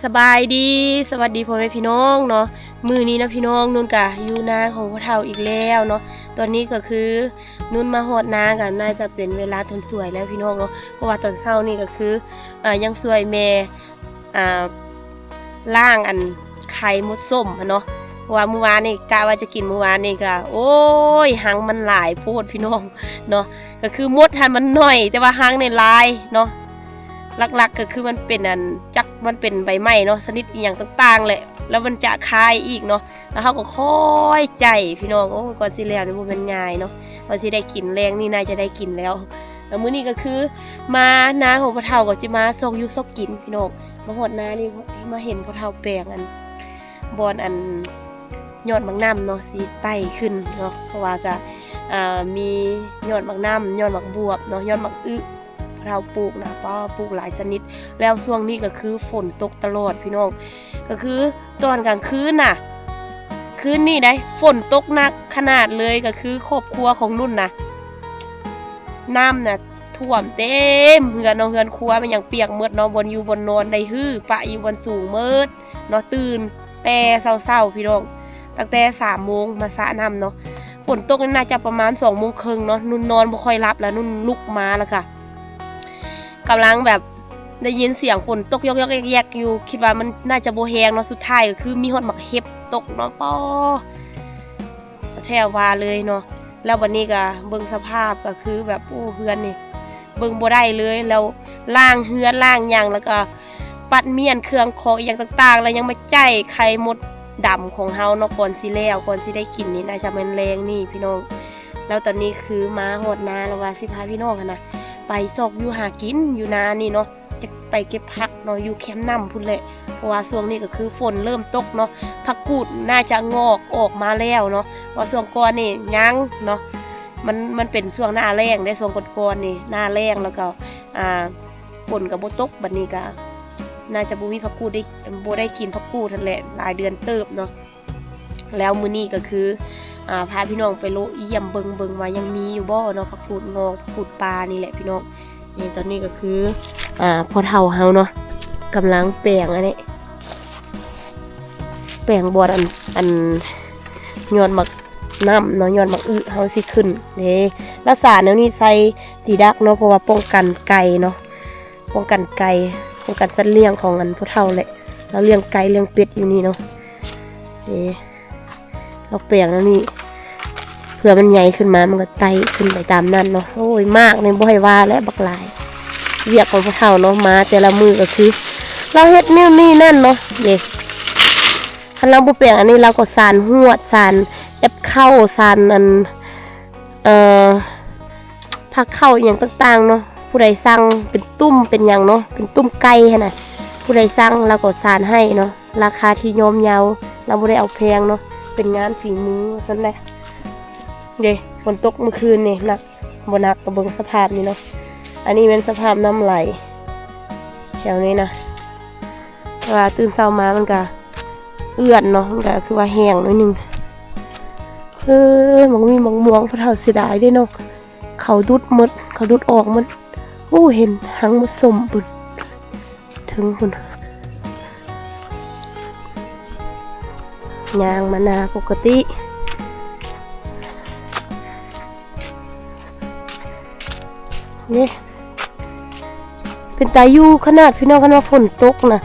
ສະບາຍດີ ສະຫວັດດີພໍ່ແມ່ພີ່ນ້ອງເນາະ. ມື້ນີ້ເນາະພີ່ນ້ອງ ນຸ່ນກະຢູ່ນາຂອງພໍ່ເຖົ້າອີກແລ້ວເນາະ. ຕອນນີ້ກໍຄືນຸ່ນມາຮອດນາກໍໜ້າຈະເປັນເວລາຕົນສວຍແລ້ວພີ່ນ້ອງເນາະ ເພາະວ່າຕອນເຊົ້ານີ້ກໍຄື ອາ ຍັງຊ່ວຍແມ່ ອາ ລ້າງອັນໄຂ່ມົດສົ້ມຫັ້ນເນາະ ເພາະວ່າມື້ວານນີ້ກະວ່າຈະກິນ ມື້ວານນີ້ກະ ໂອ້ຍ ຮັງມັນຫຼາຍໂພດພີ່ນ້ອງເນາະ. ກໍຄືມົດຫັ້ນມັນໜ້ອຍ ແຕ່ວ່າຮັງນີ້ຫຼາຍເນາະ. ຫຼັກໆ ກໍຄືມັນເປັນອັນ ຈັກມັນເປັນໃບໄມ້ເນາະ ຊະນິດອີ່ຫຍັງຕ່າງໆແຫຼະ ແລ້ວມັນຈະຄາຍອີກເນາະ. ແລ້ວເຮົາກໍຄອຍໃຈພີ່ນ້ອງ ໂອ້ຍ ກວ່າຊິແລ້ວນີ້ບໍ່ແມ່ນງ່າຍເນາະ ກວ່າຊິໄດ້ກິນ ແລງນີ້ໜ້າຈະໄດ້ກິນແລ້ວ. ແລ້ວມື້ນີ້ກໍຄືມານາຂອງພໍ່ເຖົ້າ ກໍຊິມາຊອກຢູ່ຊອກກິນພີ່ນ້ອງ. ມາຮອດນານີ້ ມາເຫັນພໍ່ເຖົ້າແປງອັນ ບ່ອນອັນຍອດໝາກນ້ຳເນາະ ຊິໄຕ່ຂຶ້ນເນາະ ເພາະວ່າກະ ອາ ມີຍອດໝາກນ້ຳ ຍອດໝາກບວບເນາະ ຍອດໝາກອຶ ພໍ່ເຖົ້າປູກນະ ປ້າ ປູກຫຼາຍຊະນິດ. ແລ້ວຊ່ວງນີ້ກໍຄືຝົນຕົກຕະຫຼອດພີ່ນ້ອງ ກໍຄືຕອນກາງຄືນນະ ຄືນນີ້ໄດ໋ ຝົນຕົກໜັກຂະໜາດເລີຍ ກໍຄືຄອບຄົວຂອງນຸ່ນນະ ນ້ຳນະຖ້ວມເຕັມເຮືອນເນາະ ເຮືອນຄົວແມ່ນຫຍັງປຽກໝົດເນາະ ບ່ອນຢູ່ບ່ອນນອນໄດ້ຮື້ປະຢູ່ບ່ອນສູງໝົດເນາະ. ຕື່ນແຕ່ເຊົ້າໆ ພີ່ນ້ອງ ຕັ້ງແຕ່ສາມໂມງມາສະນ້ຳເນາະ. ຝົນຕົກນີ້ໜ້າຈະປະມານສອງໂມງເຄິ່ງເນາະ ນຸ່ນນອນບໍ່ຄ່ອຍຫຼັບແລ້ວ ນຸ່ນລຸກມາແລ້ວກະ ກຳລັງແບບໄດ້ຍິນສຽງຝົນຕົກຢອກໆແຢກໆຢູ່ ຄິດວ່າມັນໜ້າຈະບໍ່ແຮງເນາະ. ສຸດທ້າຍກໍຄືມີຮອດໝາກເຫັບຕົກເນາະ ປ້ອ ແທ້ວ່າເລີຍເນາະ. ແລ້ວບັດນີ້ກໍເບິ່ງສະພາບກໍຄືແບບ ໂອ້ ເຮືອນນີ້ເບິ່ງບໍ່ໄດ້ເລີຍ. ແລ້ວລ້າງເຮືອນລ້າງຫຍັງ ແລ້ວກໍປັດມ້ຽນເຄື່ອງຂອງອີ່ຫຍັງຕ່າງໆ ແລ້ວຍັງມາໄຈໄຂ່ມົດດຳຂອງເຮົາເນາະ ກ່ອນຊິແລ້ວ ກ່ອນຊິໄດ້ກິນນີ້ ໜ້າຈະແມ່ນແລງນີ້ພີ່ນ້ອງ. ແລ້ວຕອນນີ້ຄືມາຮອດນາແລ້ວ ວ່າຊິພາພີ່ນ້ອງຫັ້ນນະ ໄປຊອກຢູ່ຫາກິນຢູ່ນານີ້ເນາະ ຈະໄປເກັບຜັກເນາະ ຢູ່ແຄມນ້ຳພຸ້ນແຫຼະ ເພາະວ່າຊ່ວງນີ້ກໍຄືຝົນເລີ່ມຕົກເນາະ. ຜັກກູດໜ້າຈະງອກອອກມາແລ້ວເນາະ ເພາະວ່າຊ່ວງກ່ອນນີ້ຍັງເນາະ ມັນ ມັນເປັນຊ່ວງໜ້າແລ້ງເດ້ ຊ່ວງກ່ອນໆນີ້ໜ້າແລ້ງ ແລ້ວກໍ ອ່າ ຝົນກໍບໍ່ຕົກ ບັດນີ້ກໍໜ້າຈະບໍ່ມີຜັກກູດໄດ້ ບໍ່ໄດ້ກິນຜັກກູດຫັ້ນແຫຼະ ຫຼາຍເດືອນເຕີບເນາະ. ແລ້ວມື້ນີ້ກໍຄື ອ່າ ພາພີ່ນ້ອງໄປໂລະຢ້ຽມເບິ່ງ ເບິ່ງວ່າຍັງມີຢູ່ບໍ່ເນາະ ຜັກກູດງອກ ຜັກກູດປ່ານີ້ແຫຼະພີ່ນ້ອງ. ນີ້ຕອນນີ້ກໍຄື ອ່າ ພໍ່ເຖົ້າເຮົາເນາະ ກຳລັງແປງອັນນີ້ ແປງບ່ອນອັນ ອັນຍອດໝາກນ້ຳເນາະ ຍອດໝາກອຶເຮົາຊິຂຶ້ນເດ້. ລະສານແນວນີ້ໃສ່ດີດັກເນາະ ເພາະວ່າປ້ອງກັນໄກ່ເນາະ ປ້ອງກັນໄກ່ ປ້ອງກັນສັດລ້ຽງຂອງອັນຜູ້ເຖົ້າແຫຼະ. ລາວລ້ຽງໄກ່ລ້ຽງເປັດຢູ່ນີ້ເນາະ. ເອີ ລາວແປງແນວນີ້ ເພື່ອມັນໃຫຍ່ຂຶ້ນມາ ມັນກໍໄຕ່ຂຶ້ນໄປຕາມນັ້ນເນາະ. ໂອ້ຍ ໝາກນີ້ບໍ່ໃຫ້ວ່າແຫຼະ ບັກຫຼາຍ. ວຽກຂອງຜູ້ເຖົ້າເນາະ ມາແຕ່ລະມື້ກໍຄືລາວເຮັດແນວນີ້ນັ້ນເນາະ. ເດ້ ຄັນລາວບໍ່ແປງອັນນີ້ ລາວກໍສານຫວດ ສານແອັບເຂົ້າ ສານອັນ ເອີ ພາເຂົ້າອີ່ຫຍັງຕ່າງໆເນາະ. ຜູ້ໃດສັ່ງເປັນຕຸ້ມເປັນຫຍັງເນາະ ເປັນຕຸ້ມໄກ່ຫັ້ນນະ ຜູ້ໃດສັ່ງລາວກໍສານໃຫ້ເນາະ ລາຄາທີ່ຍ່ອມເຍົາ. ລາວບໍ່ໄດ້ເອົາແພງເນາະ ເປັນງານຝີມືວ່າຊັ້ນແຫຼະ. ເດ້ ຝົນຕົກມື້ຄືນນີ້ໜັກບໍ່ໜັກ ກໍເບິ່ງສະພາບນີ້ເນາະ. ອັນນີ້ແມ່ນສະພາບນ້ຳໄຫຼແຖວນີ້ນະ ແຕ່ວ່າຕື່ນເຊົ້າມາມັນກະເອື້ອນເນາະ ມັນກະຄືວ່າແຫ້ງໜ້ອຍໜຶ່ງ. ເອີ ມັນມີໝາກມ່ວງ ຜູ້ເຖົ້າເສຍດາຍເດ້ເນາະ ເຂົາດຸດໝົດ ເຂົາດຸດອອກໝົດ. ໂອ້ ເຫັນຮັງໝົດສົ້ມພຸ້ນ ເທິງພຸ້ນ. ຍ່າງມານາປົກກະຕິເດ້. ເປັນຕາຢູ່ຂະໜາດພີ່ນ້ອງ ຄັນວ່າຝົນຕົກນະ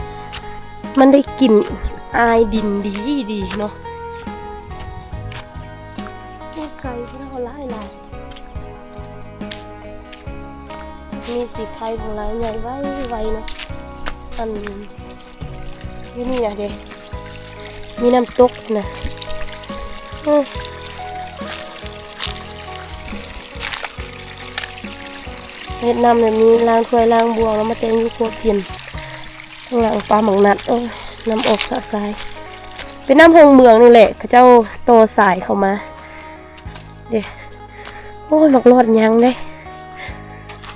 ມັນໄດ້ກິ່ນອາຍດິນດີໆເນາະ. ໂອ້ ໄກ່ພີ່ນ້ອງ ຫຼາຍໆ ມີສີໄຂ່ທັງຫຼາຍ ໃຫຍ່ໄວໆເນາະ. ອັນ ຢູ່ນີ້ນະເດ້ ມີນ້ຳຕົກນະ. ເອີ ເຮັດນ້ຳແບບນີ້ ລ້າງຖ້ວຍລ້າງບ່ວງ ແລ້ວມາແຕ່ງຢູ່ຄົວກິນ. ຂ້າງຫຼັງປາໝາກນັດ ໂອ້ຍ ນ້ຳອອກສະສາຍ. ເປັນນ້ຳຫ້ອງເມືອງນີ້ແຫຼະ ເຂົາເຈົ້າຕໍ່ສາຍເຂົ້າມາ. ເດ້ ໂອ້ຍ ໝາກຫຼອດຍັງເດ້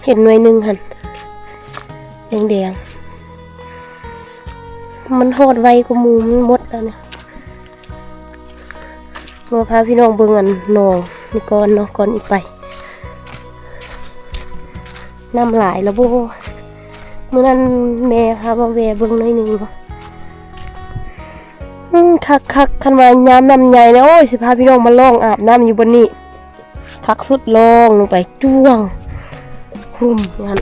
ເຫັນໜ່ວຍໜຶ່ງຫັ້ນ ແດງໆ ມັນຮອດໄວກວ່າໝູ່ ມັນໝົດແລ້ວນະ. ມາພາພີ່ນ້ອງເບິ່ງອັນໜອງນີ້ກ່ອນເນາະ ກ່ອນອີກໄປ. ນ້ຳຫຼາຍແລ້ວບໍ່? ມື້ນັ້ນແມ່ພາມາແວ່ເບິ່ງໜ້ອຍໜຶ່ງເນາະ. ຄັກໆ ຄັนว่ายามน้ำใหญ่นะ โอ้ย สิพาพี่น้องมาลองอาบน้ำอยู่บนนี้ คักสุด ลองลงไป จ้วง หุ่ม นั่น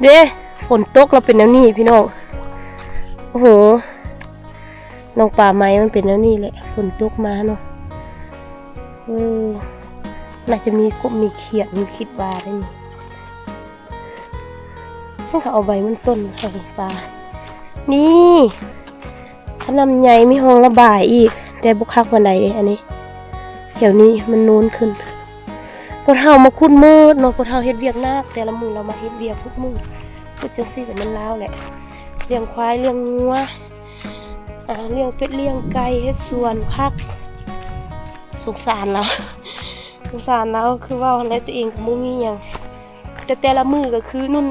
เด้ ฝนตกแล้วเป็นแนวนี้พี่น้อง โอ้โห น้องปลาไหมมันเป็นแนวนี้แหละ ฝนตกมาเนาะ เออ น่าจะมีกบมีเขียด มีคิดว่าได้นี่ มันก็เอาใบมันต้นให้ปลา นี่ คันน้ำใหญ่มีห้องระบายอีก แต่บ่คักปานใดเด้ อันนี้ แถวนี้มันโน้นขึ้น พวกเฮามาขุดมืดเนาะ พวกเฮาเฮ็ดเวียกหนัก แต่ละมื้อเรามาเฮ็ดเวียกทุกมื้อ ขุดจังซี่ก็แม่นลาวแหละ เลี้ยงควาย เลี้ยงงัว อ่า เลี้ยงเป็ด เลี้ยงไก่ เฮ็ดสวนผัก สงสารลาว สงสารลาว คือเว้าหั้นแหละ ตัวเองก็บ่มีหยัง แต่แต่ละมื้อก็คือนุ่น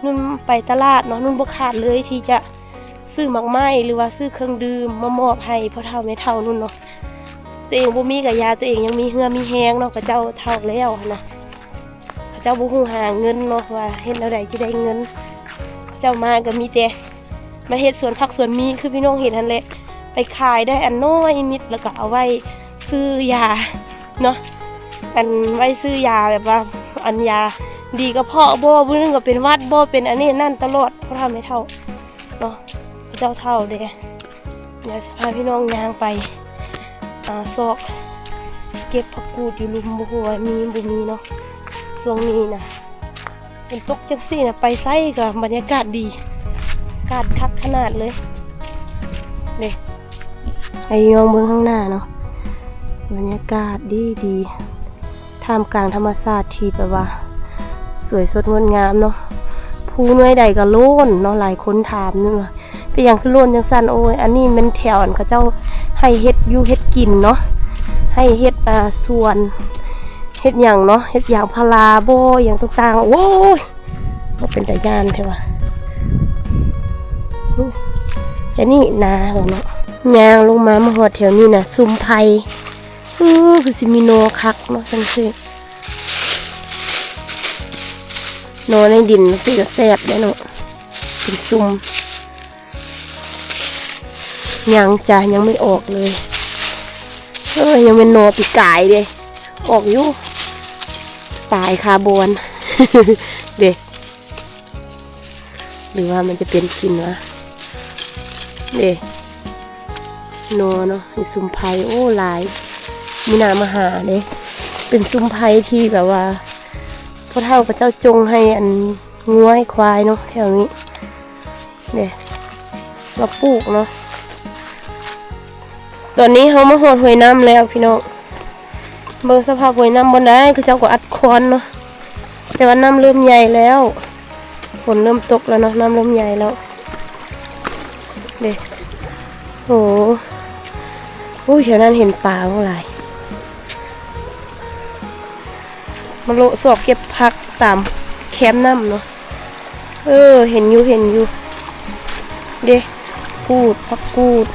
นุ่นไปตลาดเนาะ นุ่นบ่ขาดเลยที่จะซื้อหมากไม้ หรือว่าซื้อเครื่องดื่มมามอบให้พ่อเฒ่าแม่เฒ่านุ่นเนาะ ตัวเองบ่มีก็อย่า ตัวเองยังมีเหื่อมีแฮงเนาะ เขาเจ้าเฒ่าแล้วหั้นนะ เขาเจ้าบ่ฮู้หาเงินเนาะ ว่าเฮ็ดแนวใดสิได้เงิน เขาเจ้ามาก็มีแต่มาเฮ็ดสวนผักสวนมี คือพี่น้องเห็นหั้นแหละ ไปขายได้อันน้อยนิด แล้วก็เอาไว้ซื้อยาเนาะ อันไว้ซื้อยาแบบว่า อันยาดีกระเพาะบ่ ผู้หนึ่งก็เป็นหวัดบ่ เป็นอันนี้นั่นตลอด พ่อเฒ่าแม่เฒ่าเนาะ เขาเจ้าเฒ่าเด้ เดี๋ยวสิพาพี่น้องย่างไป อ่า ซอกเก็บผักกูดอยู่ลุ่ม บ่ฮู้ว่ามีบ่มีเนาะ ช่วงนี้นะ ฝนตกจังซี่นะ ไปไสก็บรรยากาศดี อากาศคักขนาดเลย เด้ ให้พี่น้องเบิ่งข้างหน้าเนาะ บรรยากาศดีดี ท่ามกลางธรรมชาติที่แบบว่าสวยสดงดงามเนาะ ภูหน่วยใดก็โล้นเนาะ หลายคนถามอยู่ว่า เป็นหยังคือโล้นจังซั่น โอ้ย อันนี้แม่นแถวอันเขาเจ้าให้เฮ็ดอยู่เฮ็ดกินเนาะ ให้เฮ็ด อ่า สวน เฮ็ดหยังเนาะ เฮ็ดยางพาราบ่ หยังต่างๆ โอ้ย บ่เป็นตาย่านแท้วะ อู้ อันนี้นาเนาะ ย่างลงมา มาฮอดแถวนี้นะ ซุมไผ่ เออ คือสิมีหน่อคักเนาะ จังซี่ หน่อในดินจังซี่ก็แซ่บเด้เนาะ เป็นซุม ยังจ้ะ ยังไม่ออกเลย เออ ยังเป็นหน่อปีกายเด้ ออกอยู่ ตายคาบอน เด้ หรือว่ามันจะเป็นกินวะ เด้ หน่อเนาะ มีซุมไผ่ โอ้ หลาย มื้อหน้ามาหาเด้ เป็นซุมไผ่ที่แบบว่า พ่อเฒ่าเขาเจ้าจงให้อันงัวให้ควายเนาะ แถวนี้ เด้ มาปลูกเนาะ ตอนนี้เฮามาฮอดห้วยน้ำแล้วพี่น้อง เบิ่งสภาพห้วยน้ำบ่ได้ เขาเจ้าก็อัดคอนเนาะ แต่ว่าน้ำเริ่มใหญ่แล้ว ฝนเริ่มตกแล้วเนาะ น้ำเริ่มใหญ่แล้ว เด้ โอ้ อุ้ย แถวนั้นเห็นปลาหลาย มาเลาะซอกเก็บผักตามแคมน้ำเนาะ เออ เห็นอยู่ เห็นอยู่ เด้ กูด ผักกูด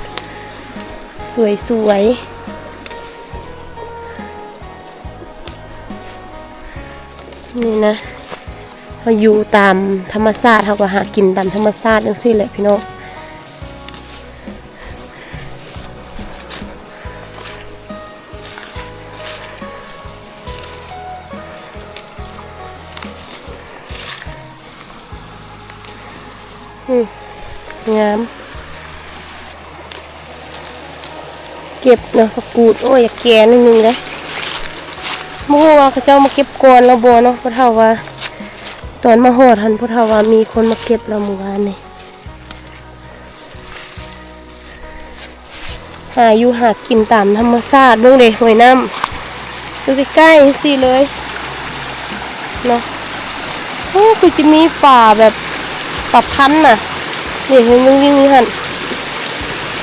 สวยๆ นี่นะ เฮาอยู่ตามธรรมชาติ เฮาก็หากินตามธรรมชาติจังซี่แหละพี่น้อง อืม งาม เก็บเนาะ ผักกูด โอ้ย อยากแก่หน่อยหนึ่งเด้ บ่ฮู้ว่าเขาเจ้ามาเก็บก่อนแล้วบ่เนาะ พ่อเฒ่าว่า ตอนมาฮอดหั่น พ่อเฒ่าว่ามีคนมาเก็บแล้วมื้อวานนี้ หาอยู่หากินตามธรรมชาติ เบิ่งเด้ ห้วยน้ำอยู่ใกล้ๆ จังซี่เลยเนาะ โอ้ คือจะมีปลาแบบปลาพันธุ์น่ะ เด้ เห็นวิ่งๆ อยู่หั่น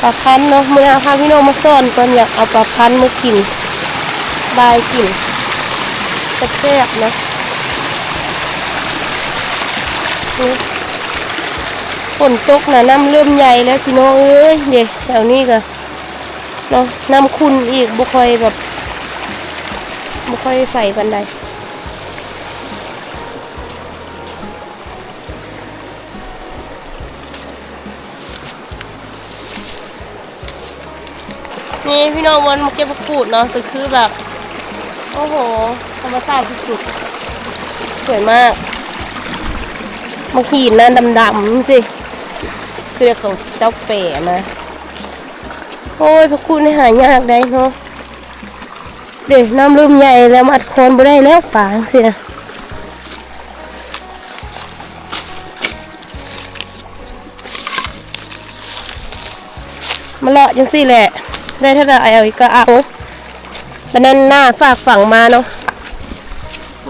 ปลาพันธุ์เนาะ มื้อหน้าพาพี่น้องมาสอนก่อน อยากเอาปลาพันธุ์มากิน บายกิน แซ่บๆ เนาะ นี่ ฝนตกนะ น้ำเริ่มใหญ่แล้วพี่น้องเอ้ย เด้ แถวนี้ก็เนาะ น้ำขุ่นอีก บ่ค่อยแบบ บ่ค่อยใสปานใด เ ນີ້ພີ່ນ້ອງ ບ່ອນມາເກັບຜັກກູດເນາະ ກໍຄືແບບ ໂອ້ໂຫ ທຳມະຊາດສຸດໆ ສວຍມາກ. ໝາກຫີນນະ ດຳໆ ຈັ່ງຊີ້ ຄືເຂົາເຈົ້າແປມາ. ໂອ້ຍ ຜັກກູດນີ້ຫາຍາກໄດ໋ເນາະ. ເດ້ ນ້ຳເລີ່ມໃຫຍ່ແລ້ວ ມາອັດຄອນບໍ່ໄດ້ແລ້ວ ປາຈັ່ງຊີ້ນະ. ມາເລາະຈັ່ງຊີ້ແຫຼະ ໄດ້ເທົ່າໃດເອົາກໍເອົາ. ບານນັ້ນໜ້າຝາກຝັງມາເນາະ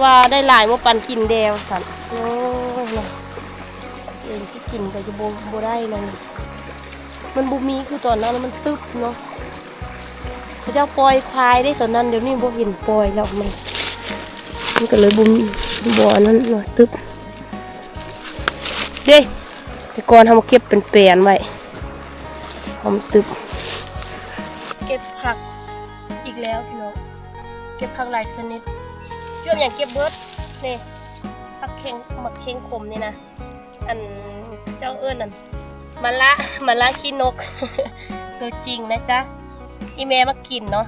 ວ່າໄດ້ຫຼາຍບໍ່ປັນກິນແດ່ວ່າຊັ້ນ. ໂອ້ຍ ເອງຊິກິນກໍຈະບໍ່ ບໍ່ໄດ້ແລ້ວນີ້ ມັນບໍ່ມີຄືຕອນນັ້ນ ມັນຕຶບເນາະ. ເຂົາເຈົ້າປ່ອຍຄວາຍເດ້ຕອນນັ້ນ ດຽວນີ້ບໍ່ເຫັນປ່ອຍແລ້ວ ມັນ ມັນກໍເລີຍບໍ່ ບໍ່ອັນນັ້ນເນາະ ຕຶບ. ເດ້ ແຕ່ກ່ອນເຮົາມາເກັບເປັນແປນໄວ້ ເຮົາມາຕຶບ ເກັບຜັກອີກແລ້ວພີ່ນ້ອງ ເກັບຜັກຫຼາຍຊະນິດ ເກືອບຫຍັງເກັບເບິດ. ນີ້ ຜັກເຄັງ ໝາກເຄັງຂົມນີ້ນະ ອັນເຈົ້າເອີ້ນອັນ ມະລະ ມະລະຂີ້ນົກ ຕົວຈິງນະຈ໊ະ ອີ່ແມ່ມັກກິນເນາະ.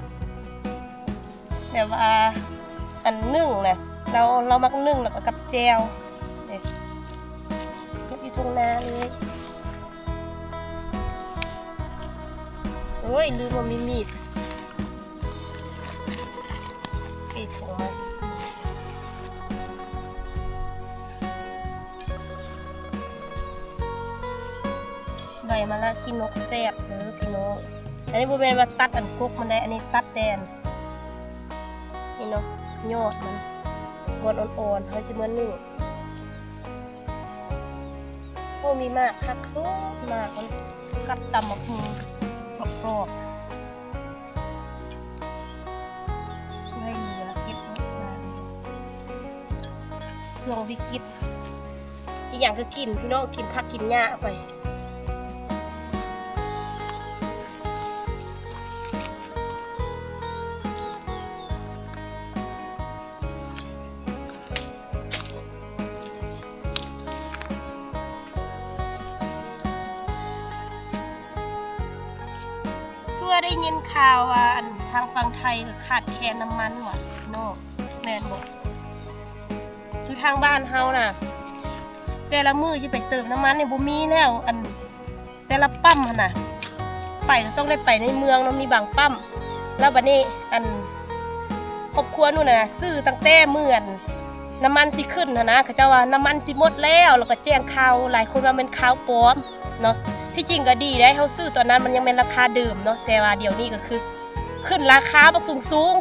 ແບບວ່າອັນໜຶ້ງນະ ລາວ ລາວມັກໜຶ້ງແລ້ວກໍກັບແຈ່ວ. ເກັບຢູ່ທົ່ງນາເລີຍ. ໂອ້ຍ ລືມວ່າມີມີດ. ເອ ຖົງມາ ໃບມະລະຂີ້ນົກແຊບເດີພີ່ນ້ອງ. ອັນນີ້ບໍ່ແມ່ນວ່າຕັດອັນກົກມັນໄດ໋ ອັນນີ້ຕັດແຕ່ອັນນີ້ເນາະ ຍອດມັນ ບ່ອນອ່ອນໆ ເຮົາຊິມາໜຶ້ງ. ໂອ້ ມີໝາກ ຮັກສຸດໝາກມັນ ກັບຕຳບັກຫຸ່ງກອບໆ. ໄດ້ເຫຼືອເກັບໝົດມາເລີຍ ຊ່ວງວິກິດ ອີ່ຫຍັງກໍກິນພີ່ນ້ອງ ກິນຜັກກິນຫຍ້າໄປ. ຄືວ່າໄດ້ຍິນຂ່າວວ່າ ອັນ ທາງຝັ່ງໄທກໍຂາດແຄນນ້ຳມັນຫວາ ເນາະ ແມ່ນບໍ່? ຢູ່ທາງບ້ານເຮົານະ ແຕ່ລະມື້ຊິໄປເຕີມນ້ຳມັນນີ້ບໍ່ມີແລ້ວ ອັນ ແຕ່ລະປ້ຳຫັ້ນນະ ໄປກໍຕ້ອງໄດ້ໄປໃນເມືອງເນາະ ມີບາງປ້ຳ. ແລ້ວບັດນີ້ ອັນ ຄອບຄົວໜູນນະ ຊື້ຕັ້ງແຕ່ມື້ ອັນ ນ້ຳມັນຊິຂຶ້ນຫັ້ນນະ ເຂົາເຈົ້າວ່ານ້ຳມັນຊິໝົດແລ້ວ ແລ້ວກໍແຈ້ງຂ່າວ ຫຼາຍຄົນວ່າແມ່ນຂ່າວປອມເນາະ. ທີ່ຈິງກໍດີໄດ໋ ເຮົາຊື້ຕອນນັ້ນມັນຍັງແມ່ນລາຄາເດີມເນາະ ແຕ່ວ່າດຽວນີ້ກໍຄືຂຶ້ນລາຄາບັກສູງ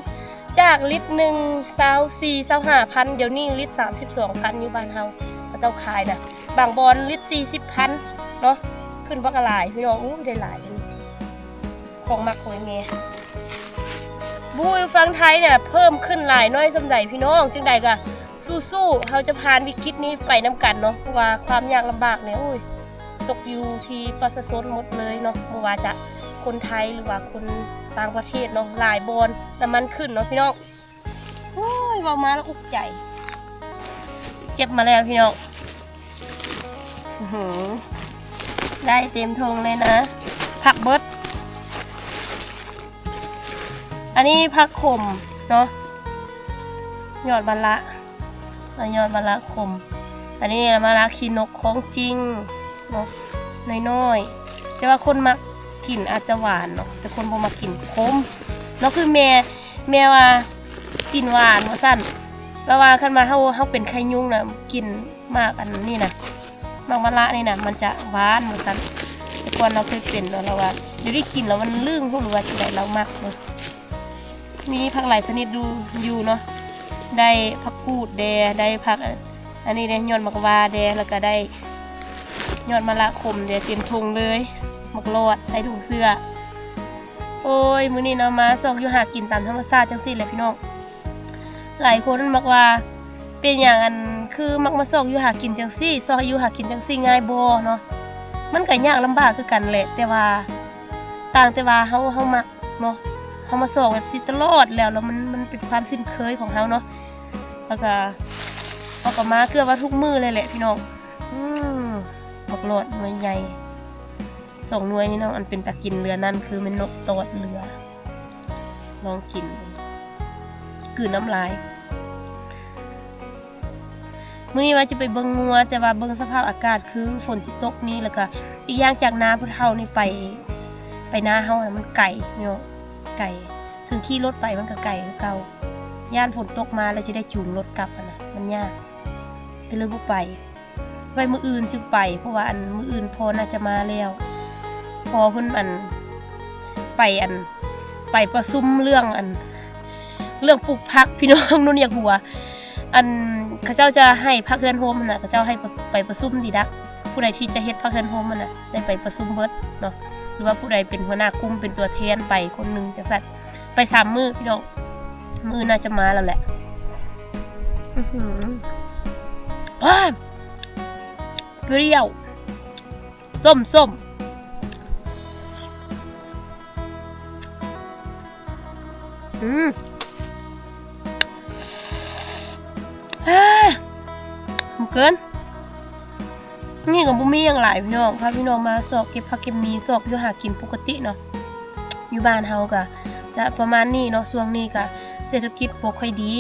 ໆ ຈາກລິດໜຶ່ງ ຊາວສີ່ ຊາວຫ້າພັນ ດຽວນີ້ລິດສາມສິບສອງພັນ ຢູ່ບ້ານເຮົາ ເຂົາເຈົ້າຂາຍນະ. ບາງບ່ອນລິດສີ່ສິບພັນເນາະ ຂຶ້ນບັກຫຼາຍພີ່ນ້ອງ. ໂອ້ຍ ໄດ້ຫຼາຍ ຂອງມັກຂອງແມ່ ບໍ່ຮູ້ຢູ່ຝັ່ງໄທນີ້ເພີ່ມຂຶ້ນຫຼາຍນ້ອຍສ່ຳໃດພີ່ນ້ອງ. ຈັ່ງໃດກໍສູ້ໆ ເຮົາຈະຜ່ານວິກິດນີ້ໄປນຳກັນເນາະ ເພາະວ່າຄວາມຍາກລຳບາກນີ້ ໂອ້ຍ ຕົກຢູ່ທີ່ປະຊາຊົນໝົດເລີຍເນາະ ບໍ່ວ່າຈະຄົນໄທ ຫຼືວ່າຄົນຕ່າງປະເທດເນາະ ຫຼາຍບ່ອນນ້ຳມັນຂຶ້ນເນາະພີ່ນ້ອງ. ໂອ້ຍ ເວົ້າມາແລ້ວອຸກໃຈ. ເກັບມາແລ້ວພີ່ນ້ອງ ອືຫື ໄດ້ເຕັມຖົງເລີຍນະ ຜັກເບິດ. ອັນນີ້ຜັກຂົມເນາະ ຍອດມະລະ ເອົາຍອດມະລະຂົມ. ອັນນີ້ມະລະຂີ້ນົກຂອງຈິງເນາະ ນ້ອຍໆ ແຕ່ວ່າຄົນມັກກິນອາດຈະຫວານເນາະ ແຕ່ຄົນບໍ່ມັກກິນຂົມເນາະ. ຄືແມ່ ແມ່ວ່າກິນຫວານວ່າຊັ້ນ ລາວວ່າຄັນວ່າເຮົາ ເຮົາເປັນໄຂ້ຍຸງນະ ກິນໝາກອັນນີ້ນະ ໝາກມະລະນີ້ນະ ມັນຈະຫວານວ່າຊັ້ນ. ແຕ່ກ່ອນລາວເຄີຍເປັນເນາະ ລາວວ່າດຽວນີ້ກິນແລ້ວມັນລື່ງ ບໍ່ຮູ້ວ່າຈັ່ງໃດ ລາວມັກເນາະ. ມີຜັກຫຼາຍຊະນິດຢູ່ ຢູ່ເນາະ ໄດ້ຜັກກູດແດ່ ໄດ້ຜັກ ອັນ ອັນນີ້ແດ່ ຍອດໝາກຫວ້າແດ່ ແລ້ວກໍໄດ້ຍອດມະລະຂົມແດ່ ເຕັມຖົງເລີຍ. ໝາກຫຼອດໃສ່ຖົງເສື້ອ. ໂອ້ຍ ມື້ນີ້ເນາະ ມາຊອກຢູ່ຫາກິນຕາມທຳມະຊາດຈັ່ງຊີ້ແຫຼະພີ່ນ້ອງ. ຫຼາຍຄົນມັກວ່າ ເປັນຫຍັງ ອັນ ຄືມັກມາຊອກຢູ່ຫາກິນຈັ່ງຊີ້ ຊອກຢູ່ຫາກິນຈັ່ງຊີ້ງ່າຍບໍ່ເນາະ? ມັນກໍຍາກລຳບາກຄືກັນແຫຼະ ແຕ່ວ່າ ຕ່າງແຕ່ວ່າເຮົາ ເຮົາມັກເນາະ ເຮົາມາຊອກແບບຊີ້ຕະຫຼອດແລ້ວ ແລ້ວມັນ ມັນເປັນຄວາມຊິນເຄີຍຂອງເຮົາເນາະ ແລ້ວກໍ ເຮົາກໍມາເກືອບວ່າທຸກມື້ເລີຍແຫຼະພີ່ນ້ອງ. ອືມ ບັກຫຼອດໜ່ວຍໃຫຍ່ ສອງໜ່ວຍນີ້ເນາະ ອັນເປັນຕາກິນເຫຼືອນັ້ນ ຄືແມ່ນນົກຕອດເຫຼືອ ລອງກິນ ກືນນ້ຳລາຍ. ມື້ນີ້ວ່າຈະໄປເບິ່ງງົວ ແຕ່ວ່າເບິ່ງສະພາບອາກາດຄືຝົນຊິຕົກນີ້ ແລ້ວກະອີກຢ່າງຈາກນາຜູ້ເຖົ້ານີ້ໄປ ໄປນາເຮົາຫັ້ນມັນໄກເນາະ ໄກ ເຖິງຂີ່ລົດໄປມັນກະໄກຄືເກົ່າ. ຢ້ານຝົນຕົກມາແລ້ວຈະໄດ້ຈູງລົດກັບຫັ້ນນະ ມັນຍາກ ກະເລີຍບໍ່ໄປ. ໄວ້ມື້ອື່ນຈຶ່ງໄປ ເພາະວ່າ ອັນ ມື້ອື່ນພໍ່ໜ້າຈະມາແລ້ວ ພໍ່ເພິ່ນ ອັນ ໄປ ອັນ ໄປປະຊຸມເລື່ອງ ອັນ ເລື່ອງປູກຜັກ ພີ່ນ້ອງ. ນຸ່ນຢາກຫົວ ອັນ ເຂົາເຈົ້າຈະໃຫ້ພັກເຮືອນໂຮມຫັ້ນນະ ເຂົາເຈົ້າໃຫ້ໄປປະຊຸມດີດະ ຜູ້ໃດທີ່ຈະເຮັດພັກເຮືອນໂຮມຫັ້ນນະ ໄດ້ໄປປະຊຸມເບິດເນາະ ຫຼືວ່າຜູ້ໃດເປັນຫົວໜ້າກຸ່ມ ເປັນຕົວແທນໄປຄົນໜຶ່ງຈັ່ງຊັ້ນ. ໄປສາມມື້ພີ່ນ້ອງ ມື້ອື່ນໜ້າຈະມາແລ້ວແຫຼະ. ອືຫື ວ້າ ປຽວ ສົ້ມໆ ອືມ ເອີ ເກີນ. ນີ້ກໍບໍ່ມີຫຍັງຫຼາຍພີ່ນ້ອງ ພາພີ່ນ້ອງມາຊອກເກັບຜັກເກັບໝີ່ ຊອກຢູ່ຫາກິນປົກກະຕິເນາະ. ຢູ່ບ້ານເຮົາກໍຈະປະມານນີ້ເນາະ ຊ່ວງນີ້ກໍເສດຖະກິດບໍ່ຄ່ອຍດີ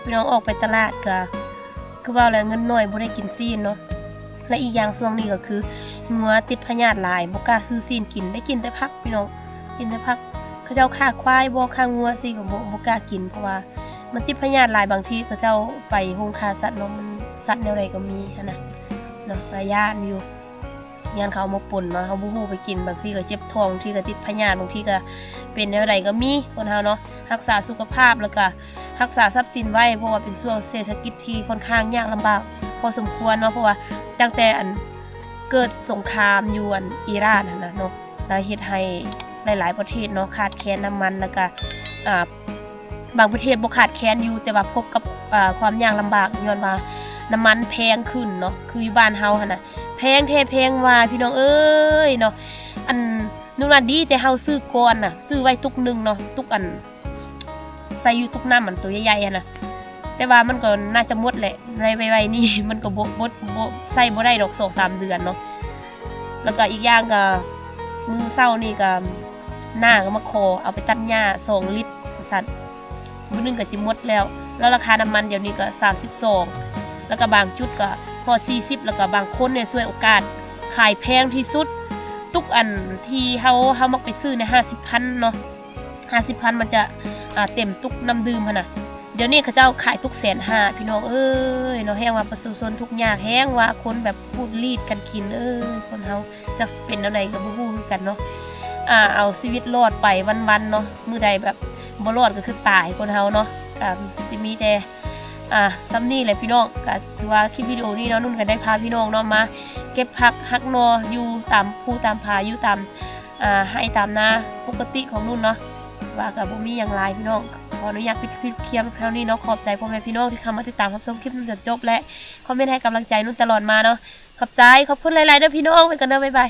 ພີ່ນ້ອງອອກໄປຕະຫຼາດກໍຄືວ່າແຫຼະ ເງິນໜ້ອຍ ບໍ່ໄດ້ກິນຊີ້ນເນາະ. ແລະ ອີກຢ່າງຊ່ວງນີ້ກໍຄືງົວຕິດພະຍາດຫຼາຍ ບໍ່ກ້າຊື້ຊີ້ນກິນ ໄດ້ກິນແຕ່ຜັກພີ່ນ້ອງ ກິນແຕ່ຜັກ. ເຂົາເຈົ້າຂ້າຄວາຍບໍ່ ຂ້າງົວຊີ້ກໍບໍ່ ບໍ່ກ້າກິນ ເພາະວ່າມັນຕິດພະຍາດຫຼາຍ. ບາງທີເຂົາເຈົ້າໄປໂຮງຂ້າສັດເນາະ ມັນສັດແນວໃດກໍມີຫັ້ນນະເນາະ ກະຢ້ານຢູ່ ຢ້ານເຂົາເອົາມາປົນເນາະ ເຮົາບໍ່ຮູ້ໄປກິນ ບາງທີກໍເຈັບທ້ອງ ບາງທີກໍຕິດພະຍາດ ບາງທີກໍເປັນແນວໃດກໍມີ. ຄົນເຮົາເນາະ ຮັກສາສຸຂະພາບ ແລ້ວກໍຮັກສາຊັບສິນໄວ້ ເພາະວ່າເປັນຊ່ວງເສດຖະກິດທີ່ຄ່ອນຂ້າງຍາກລຳບາກພໍສົມຄວນເນາະ ເພາະວ່າຕັ້ງແຕ່ ອັນ ເກີດສົງຄາມຢູ່ ອັນ ອີຣານຫັ້ນນະເນາະ ລະເຮັດໃຫ້ຫຼາຍໆປະເທດເນາະ ຂາດແຄນນ້ຳມັນ ແລ້ວກະ ອ່າ ບາງປະເທດບໍ່ຂາດແຄນຢູ່ ແຕ່ວ່າພົບກັບ ອ່າ ຄວາມຍາກລຳບາກ ຍ້ອນວ່ານ້ຳມັນແພງຂຶ້ນເນາະ. ຄືຢູ່ບ້ານເຮົາຫັ້ນນະ ແພງແທ້ແພງວ່າ ພີ່ນ້ອງເອີຍເນາະ. ອັນ ນຸ່ນວ່າດີແຕ່ເຮົາຊື້ກ່ອນນະ ຊື້ໄວ້ຕຸກໜຶ່ງເນາະ ຕຸກ ອັນ ໃສ່ຢູ່ຕຸກນ້ຳ ອັນ ໂຕໃຫຍ່ໆຫັ້ນນະ ແຕ່ວ່າມັນກໍໜ້າຈະໝົດແຫຼະ ໃນໄວໆນີ້ ມັນກໍບໍ່ ບໍ່ ບໍ່ ໃຊ້ບໍ່ໄດ້ດອກ ສອງສາມເດືອນເນາະ. ແລ້ວກໍອີກຢ່າງກໍມື້ເຊົ້ານີ້ກໍ ນ້າກໍມາຂໍເອົາໄປຕັດຫຍ້າສອງລິດວ່າຊັ້ນ ມື້ໜຶ່ງກໍຊິໝົດແລ້ວ ແລ້ວລາຄານ້ຳມັນດຽວນີ້ກໍສາມສິບສອງ ແລ້ວກໍບາງຈຸດກໍຮອດສີ່ສິບ ແລ້ວກໍບາງຄົນນີ້ສວຍໂອກາດຂາຍແພງທີ່ສຸດ ຕຸກ ອັນ ທີ່ເຮົາ ເຮົາມັກໄປຊື້ໃນຫ້າສິບພັນເນາະ ຫ້າສິບພັນມັນຈະ ອ່າ ເຕັມຕຸກນ້ຳດື່ມຫັ້ນນະ. ດຽວນີ້ເຂົາເຈົ້າຂາຍຕຸກແສນຫ້າ ພີ່ນ້ອງເອີຍເນາະ. ແຮງວ່າປະຊາຊົນທຸກຍາກ ແຮງວ່າຄົນແບບຂູດລີດກັນກິນ ເອີຍ ຄົນເຮົາຈັກຊິເປັນແນວໃດກໍບໍ່ຮູ້ຄືກັນເນາະ. ອ່າ ເອົາຊີວິດລອດໄປວັນໆເນາະ ມື້ໃດແບບບໍ່ລອດກໍຄືຕາຍຄົນເຮົາເນາະ. ກໍຊິມີແຕ່ ອ່າ ສ່ຳນີ້ແຫຼະພີ່ນ້ອງ ກໍຖືວ່າຄລິບວິດີໂອນີ້ເນາະ ນຸ່ນກໍໄດ້ພາພີ່ນ້ອງເນາະ ມາເກັບຜັກຫັກໜໍ່ຢູ່ຕາມພູຕາມຜາ ຢູ່ຕາມ ອ່າ ໄຮ່ຕາມນາປົກກະຕິຂອງນຸ່ນເນາະ ວ່າກໍບໍ່ມີຫຍັງຫຼາຍພີ່ນ້ອງ. ຂໍອະນຸຍາດປິດຄລິບພຽງເທົ່ານີ້ເນາະ. ຂອບໃຈພໍ່ແມ່ພີ່ນ້ອງທີ່ເຂົ້າມາຕິດຕາມຮັບຊົມຄລິບຈົນຈົບ ແລະ ຄອມເມັນໃຫ້ກຳລັງໃຈນຸ່ນຕະຫຼອດມາເນາະ. ຂອບໃຈ ຂອບຄຸນຫຼາຍໆເດີພີ່ນ້ອງ ໄປກ່ອນເດີ ບາຍບາຍ.